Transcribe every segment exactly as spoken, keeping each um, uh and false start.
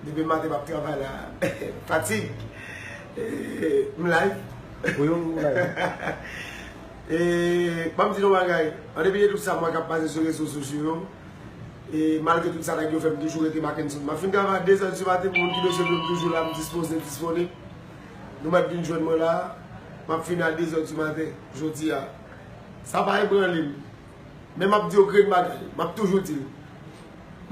Depi maten m ap travay la. Fatig. E, m live. Wi, wi, wi, live. E, ban m di nou bagay. An depi de tout sa, mwen k ap pase sou rezo sosyo yo. E, malgre tout sa nèg yo fè, m toujou rete Mackenson. M ap fin travay a de zè di maten, pou moun ki bezwen m, m toujou la, m dispoze, disponib. Nou mèt vin jwenn mwen la. M ap fini a de zè di maten, jodi a. Sa pa ebranle m. Men m ap di yo grenn bagay, m ap toujou di l.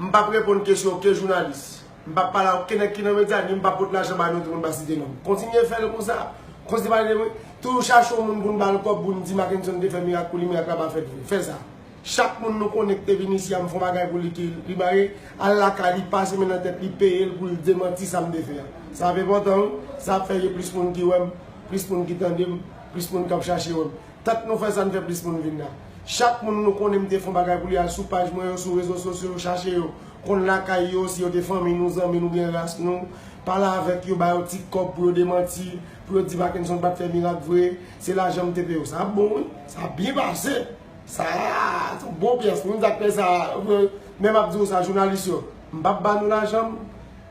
M p ap reponn kesyon okenn jounalis. M p ap pale a okenn nèg ki nan medya, ni m p ap pot lajan ba nou, tout moun pa site non m. Kontinye fè l konsa. Kontinye pale de mwen. Toujou chache yon moun pou n ba l kòb, pou n di Mackenson te fè mirak pou li, mirak la pa fèt vre. Fè sa. Chak moun nou konnen ki te vin isi a, m fè yon bagay pou li ki li bare, al lakay li, pase men nan tèt li, peye l pou l demanti sa m te fè a. Sa ap enpòtan, wi. Sa ap fè gen plis moun ki wè m, plis moun ki tande m, plis moun k ap chache wè m. Tank nou fè sa, n fè plis moun vin la. Chak moun nou konnen m te fè yon bagay pou li, al sou paj mwen yo, sou rezo sosyo yo, chache yo. Konn lakay yo, si yo te fanmi nou, zanmi nou, oubyen ras nou. Pale avèk yo, ba yo ti kòb pou yo demanti, pou yo di Mackenson pa t fè mirak vre, se lajan m te peye yo. Sa ap bon, wi. Sa ap byen pase. Sa, se yon bon pyès. Moun sa k fè sa, men m ap di w sa, jounalis yo, m p ap ba nou lajan m,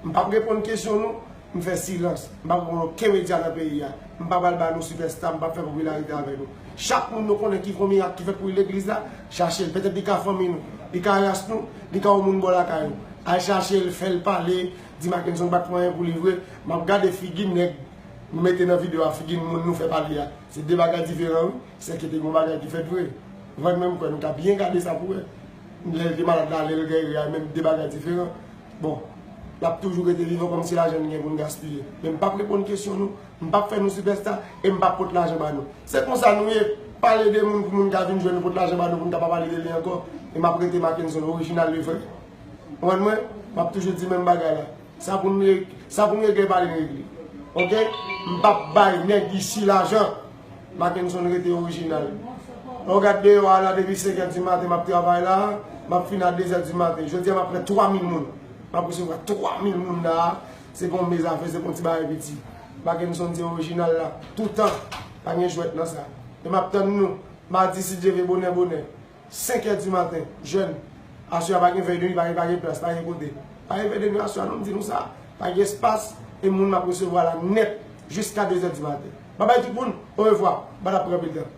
m p ap reponn kesyon nou, m fè silans. M p ap reponn okenn medya nan peyi a. M pa pral ba nou sipèsta, m p ap fè popilarite avè nou. Chak moun nou konnen ki fè yon mirak ki fèt pou legliz la, chache l. Petèt li ka fanmi nou, li ka ras nou, li ka yon moun bò lakay nou. Al chache l, fè l pale, di Mackenson pa t fè anyen pou li vre. M ap gade figi nèg nou mete nan videyo a, figi moun nou fè pale a. Se de bagay diferan, wi. Sèke te gen yon bagay ki fèt vre. Van menm kwè, nou ka byen gade sa pou wè. Lè l te malad la, lè l geri a, menm de bagay diferan. Bon, l ap toujou rete vivan kòmsi lajan n gen pou n gaspiye. Men m p ap reponn kesyon nou, m p ap fè nou sipèsta, e m p ap pot lajan ba nou. Se konsa nou ye, pale de moun pou moun ka vin jwenn nou, pot lajan ba nou pou n ka pa pale de li ankò. E m ap rete Mackenson orijinal li vre. Konprann mwen? M ap toujou di menm bagay la. Sa pou n re-, sa pou n regle, pale n regle. Oke? M p ap bay nèg isi lajan. Mackenson rete orijinal. Lè w gad deyò a la, depi senk è di maten m ap travay la, m ap fini a de zè di maten. Jodi a m ap pran twa mil moun. M ap resevwa twa mil moun la. Se pa yon mezafè, se pa yon ti bagay piti. Mackenson se orijinal la. Toutan. Pa gen jwèt nan sa. E m ap tann nou. Madi, si Dye vle, bonè, bonè. Senk è di maten, jèn. Aswè a pa gen vèy de nwi, pa gen, pa gen plas, pa gen kote. Pa gen vèy de nwi aswè a non, m di nou sa. Pa gen espas, e moun m ap resevwa la nèt jiska de zè di maten. Babay tout moun, orevwa, m pa t ap pran pil tan.